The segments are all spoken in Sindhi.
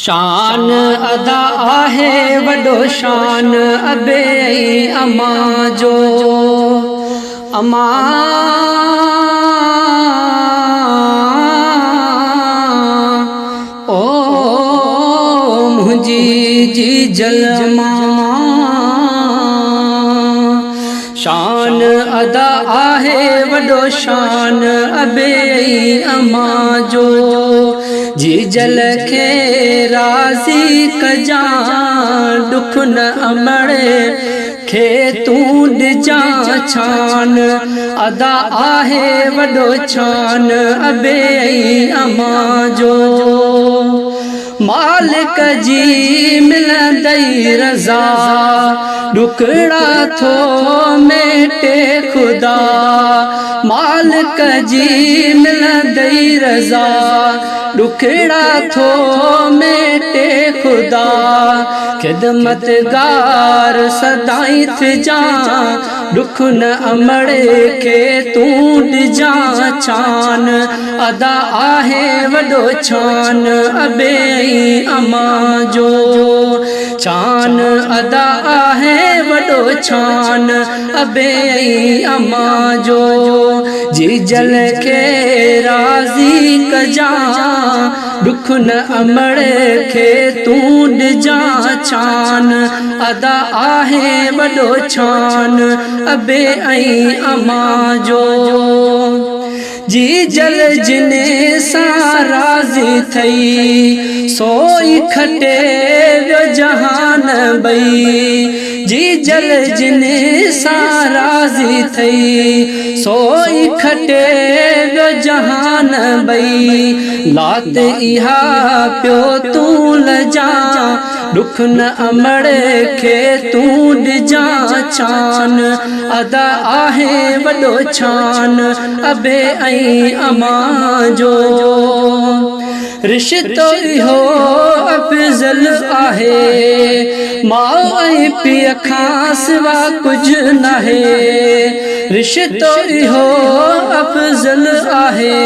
شان ادا آهي وڏو شان ابي ۽ امان جو امان او منهنجي جيجل امان شان ادا آهي وڏو شان ابي ۽ امان جو جيجل کي راضي ڪجان ڏک نه امڙ کي تون ڏجان ڇان ادا آهي وڏو ڇان ابي ۽ امان جو مالڪ جي ملندئي رضا، ڏکڙا ٿو ميٽي خدا. مالڪ جي ملندئي رضا، ڏکڙا ٿو ميٽي خدا. خدمتگار سدائين ٿجان، ڏک نه امڙ کي تون ڏجان ڇان. ادا آهي وڏو ڇان ابي ۽ امان جو. ڇان ادا آهي وڏو ڇان ابي ۽ امان جو. جيجل کي راضي ڪجان ڏک نه امڙ کي تون ڏجان ڇان. ادا آهي وڏو ڇان ابي ۽ امان جو. جيجل جنھن سان راضي ٿئي، سو ئي کٽي ويو جهان ٻئي. جيجل جنھن سان راضي ٿئي، سو ئي کٽي ويو جهان ٻئي. لات اها پيو تون لجان، ڏک نه امڙ کي تون ڏجان ڇان. ادا آهي وڏو ڇان ابي ۽ امان جو. رشتو اهو افضل آهي، ماء ۽ پيء کان سوا ڪجهه ناهي. رشتو اهو افضل آهي،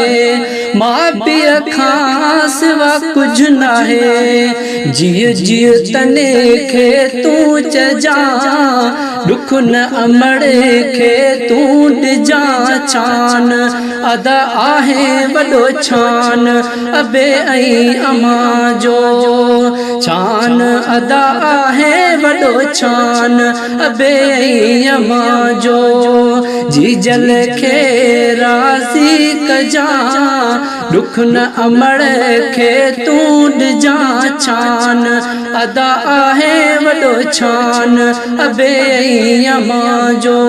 ماء پيء کان سوا ڪجهه ناهي. جيء جيء تني کي تون چئجان، ڏک نه امڙ کي تون ڏجان ڇان. ادا آهي وڏو ڇان ابي ۽ امان جو. ڇان ادا آهي وڏو ڇان ابي ۽ امان جو. جيجل کي راضي ڪجان، ڏک نه امڙ کي تون ڏجان ڇان. ادا آهي وڏو ڇان ابي ۽ امان جو.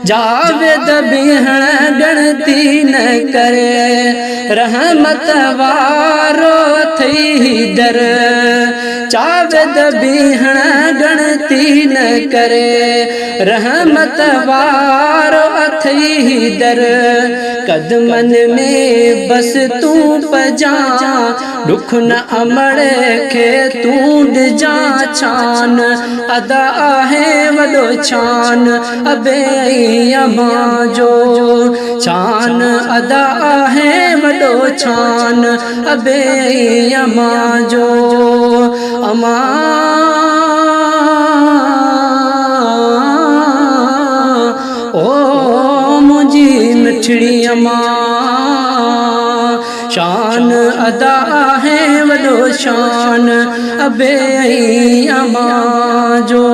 جاويد بيهڻ ڳڻتي نه ڪري، رحمت وارو اٿئي هي در. جاويد بيهڻ ڳڻتي نه ڪري، رحمت وارو اٿئي هي در. قدمن ۾ بس تون پڄان، ڏک نه امڙ کي تون ڏجان ڇان. ادا آهي وڏو ڇان ابي ۽ امان جو. ڇان ادا آهي وڏو ڇان ابي ۽ امان جو. امان او منهنجي مٺڙي امان. شان ادا آهي وڏو شان ابي ۽ امان جو.